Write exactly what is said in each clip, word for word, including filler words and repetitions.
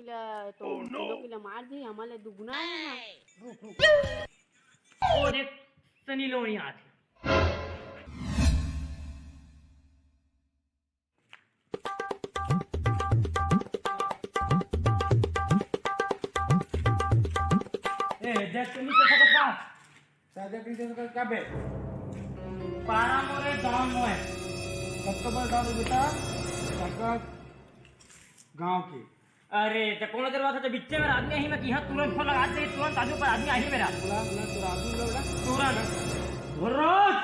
ला तो तीनों के ला मार दी, हमन ले दुगुना है ना। रुक, रुक। ओ देख, सनी लियोन आथे। ए, देख, तू नहीं कह सकत का? साजा कइसे कर का बे? पारा मोरे, डॉन मोए। सबसे बड़ा डॉन बेटा, सबका गांव के। अरे, तो कौन दरवाजा तो बिच्चे में आदमी आही, मैं कि हाँ, तुरंत फोन लगा दे, तुरंत आदमी पर आदमी आही मेरा। बुला, बुला, तोर आदमी बुला, बुला। तुरंत। भरोस।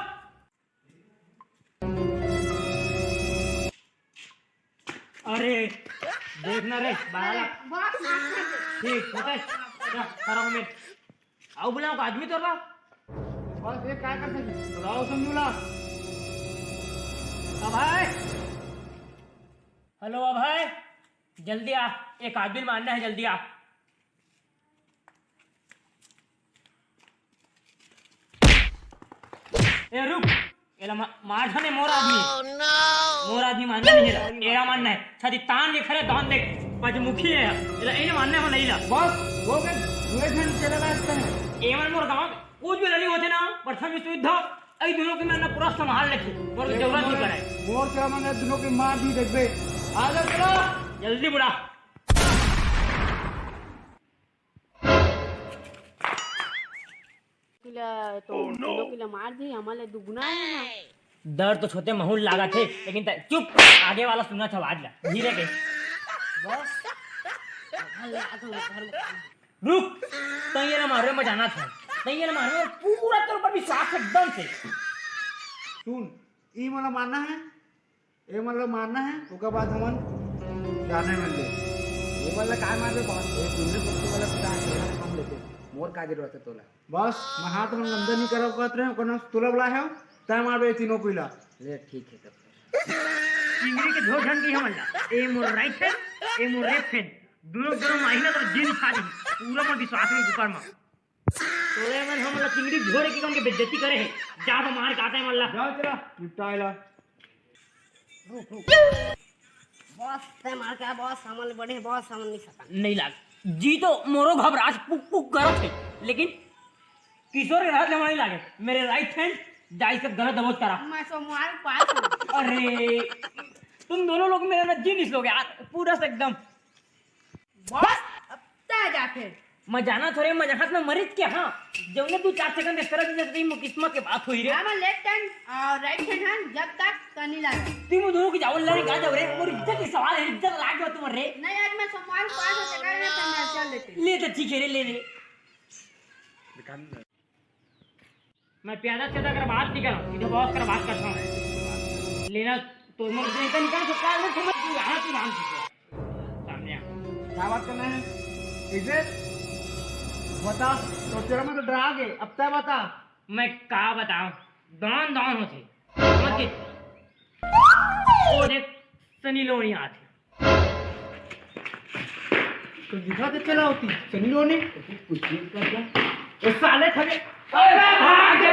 अरे, देखना रे, बारह लाख। बस, माफ कर दे। ठीक, होता है। जा, सारा मिनट। आओ, बुलाओ, आदमी तो ला। बस, ये काय कर सके? बुलाओ, समझू ला। अभय। हेलो, अभय। जल्दी आ, एक आदमी मारना है, जल्दी आ। ए, रुक। एला मा-, मार झन, ए मोर आदमी। मोर आदमी मारना नहीं है। एला मारना है। छाती तान के खरे, दान देख। पंचमुखी है। एला, एला मारना है, नहीं ला। बस, हो गए। दुए झन चले ला सकते हैं। एमन मोर गांव में कुछ भी लड़ी होते ना, प्रथम विश्व युद्ध, ए दुनों के मैं ना पूरा संभाल लेते। मोर जरूरत नहीं करे। मोर क्या मन है, दुनों के मार दी देखबे। आ जा, चला। जल्दी बुला। किला तो तीनों किला मार दी, हमन ले दुगुना है ना। डर तो छोटे माहौल लागत है, लेकिन तै चुप, आगे वाला सुनत हवय ला, धीरे के। बस, घर ले आत हूँ, घर में। रुक, तैं ये ना मारे, मैं जानत हूँ। तैं ये ना मारे, पूरा तोर पर विश्वास एकदम से। सुन, ई मोला मारना है, ए मन ल मारना है, ओकर बाद हमन जाने मन ले। ए मन ल काय मारबे बॉस? ए चुनरी कुर्ती वाला तो का तेरा काम लेते। मोर का जरूरत है तोला? बॉस, मैं हाथ मन गंदा नहीं करब कहत रहे, ओकर नाम तोला बुलाए हो, तय मारबे ए तीनों कोई ला। ले ठीक है तब। चिंगड़ी के झोर झन की हमन ला। ए मोर राइट हैंड, ए मोर लेफ्ट हैंड। दोनों, दोनों माही ना तो जिन खा दी। पूरा मोर विश्वास में दुकान में। तोरे मन हमन ला चिंगड़ी झोरे के कम के बेइज्जती करे हे। जा तो मार काटे मन ला। जा चला, निपटाए ला। रुक, रुक। बॉस, तै मार का बॉस, हमन ले बड़े बॉस, हमन नहीं सकन। नहीं लाग। जी तो मोरो घबराहट पुक पुक करत हे, लेकिन किशोर के रहत ले नहीं लागे। मेरे राइट हैंड, जाई से गलत दबोच करा। मैं सोमवार पास हूँ। अरे, तुम दोनों लोग मेरा ना जीनिस लोग यार, पूरा से एकदम। बॉस, अब तय जा फिर। मैं जाना थोड़े, मैं जहाँ मैं मरीज के हाँ, जौने दू चार सेकंड इस तरह की जब तुम किस्मत के बात हुई रे। हाँ, मैं लेफ्ट हैंड और राइट हैंड हाँ, जब तक तनी लगा। तुम दोनों की जाओ लड़े गा जाओ रे, मोर इज्जत के सवाल है, इज्जत लाग गया तुम रे। नहीं, आज मैं सोमवार को पास होते करेंगे तो मैं चल देते। ले तो ठीक है रे, ले रे। मैं प्यादा छेदा कर बात नहीं कर रहा हूँ, सीधे बॉस कर बात करता हूँ। लेना तो मैं नहीं तो निकाल सकता है, मैं समझ नहीं रहा, तू नाम सीखे। सामने आ। क्या बात करना है? इसे बता, तो तेरा में तो डरा गए, अब तय बता। मैं का बताऊं, दान दान होते। समझ के? ओ देख, सनी लियोन आथे। तो दिखा तो चला होती, सनी लियोन। कुछ नहीं करता। ए साले ठगे। अरे भागे।